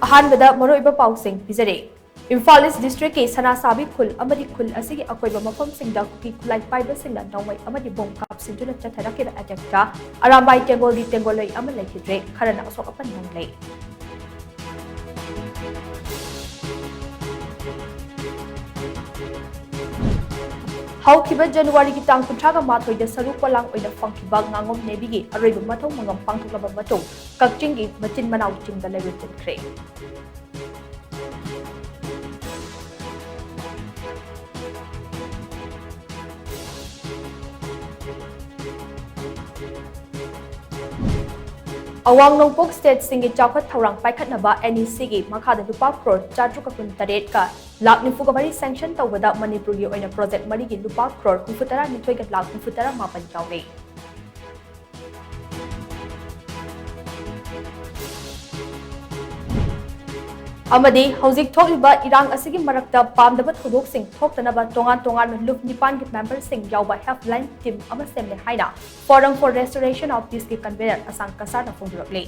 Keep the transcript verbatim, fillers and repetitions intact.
ꯑꯍꯥꯟꯕꯗ ꯃꯔꯨꯑꯣꯏꯕ ꯄꯥꯎꯁꯤꯡ ꯄꯤꯖꯔꯤ꯫ ꯏꯝꯐꯥꯜ ꯏꯁ ꯗꯤꯁꯇ꯭ꯔꯤꯛꯀꯤ ꯁꯅꯥꯁꯥꯕꯤ ꯈꯨꯜ ꯑꯃꯗꯤ ꯈꯨꯜ ꯑꯁꯤꯒꯤ ꯑꯀꯣꯏꯕ ꯃꯐꯝꯁꯤꯡꯗ ꯀꯨꯀꯤ ꯈꯨꯠꯂꯥꯏ ꯄꯥꯏꯕꯁꯤꯡꯅ ꯅꯣꯡꯃꯩ ꯑꯃꯗꯤ ꯕꯣꯝ ꯀꯥꯞꯁꯤꯟꯗꯨꯅ ꯆꯠꯊꯔꯛꯈꯤꯕ ꯑꯦꯇꯦꯛꯇ ꯑꯔꯥꯝꯕꯥꯏ ꯇꯦꯡꯒꯣꯜꯗꯤ ꯇꯦꯡꯒꯣꯜꯂꯣꯏ ꯑꯃ ꯂꯩꯈꯤꯗ꯭ꯔꯦ, ꯈꯔꯅ ꯑꯁꯣꯛ ꯑꯄꯟ ꯅꯪꯂꯦ꯫ ꯍꯧꯈꯤꯕ ꯖꯅꯋꯥꯔꯤꯒꯤ ꯇꯥꯡ ꯀꯨꯟꯊ꯭ꯔꯥꯒ ꯃꯥꯊꯣꯏꯗ ꯁꯔꯨ ꯄꯣꯂꯥꯡ ꯑꯣꯏꯅ ꯐꯪꯈꯤꯕ ꯉꯥꯉꯣꯝ ꯅꯦꯕꯤꯒꯤ ꯑꯔꯣꯏꯕ ꯃꯊꯧ ꯃꯉꯝ ꯄꯥꯡꯊꯣꯛꯂꯕ ꯃꯇꯨꯡ, ꯀꯛꯆꯤꯡꯒꯤ ꯃꯆꯤꯟ ꯃꯅꯥꯎ ꯆꯤꯡꯗ ꯂꯩꯔꯨ ꯆꯠꯈ꯭ꯔꯦ꯫ ꯑꯋꯥꯡ ꯅꯣꯡꯄꯣꯛ ꯁ꯭ꯇꯦꯠꯁꯤꯡꯒꯤ ꯆꯥꯎꯈꯠ ꯊꯧꯔꯥꯡ ꯄꯥꯏꯈꯠꯅꯕ NECꯒꯤ ꯃꯈꯥꯗ ꯂꯨꯄꯥ ꯀ꯭ꯔꯣꯔ ꯆꯥꯇ꯭ꯔꯨꯛꯀ ꯀꯨꯟꯇꯔꯦꯠꯀ ꯂꯥꯈ ꯅꯤꯐꯨꯒ ꯃꯔꯤ ꯁꯦꯡꯁꯟ ꯇꯧꯕꯗ ꯃꯅꯤꯄꯨꯔꯒꯤ ꯑꯣꯏꯅ ꯄ꯭ꯔꯣꯖꯦꯛ ꯃꯔꯤꯒꯤ ꯂꯨꯄꯥ ꯀ꯭ꯔꯣꯔ ꯍꯨꯝꯐꯨꯇꯔꯥ ꯅꯤꯊꯣꯏꯒ ꯂꯥꯈ ꯍꯨꯝꯐꯨꯇꯔꯥ ꯃꯥꯄꯟ ꯌꯥꯎꯔꯦ꯫ ꯑꯃꯗꯤ ꯍꯧꯖꯤꯛ ꯊꯣꯛꯂꯤꯕ ꯏꯔꯥꯡ ꯑꯁꯤꯒꯤ ꯃꯔꯛꯇ ꯄꯥꯝꯗꯕ ꯊꯧꯗꯣꯛꯁꯤꯡ ꯊꯣꯛꯇꯅꯕ ꯇꯣꯉꯥꯟ ꯇꯣꯉꯥꯟꯕ ꯂꯨꯞ ꯅꯤꯄꯥꯟꯒꯤ ꯃꯦꯝꯕꯔꯁꯤꯡ ꯌꯥꯎꯕ helpline team ꯑꯃ ꯁꯦꯝꯂꯦ ꯍꯥꯏꯅ Forum for Restoration of Peaceꯀꯤ convener ꯑꯁꯥꯡ ꯀꯁꯥꯔꯅ ꯐꯣꯡꯗꯣꯔꯛꯂꯤ꯫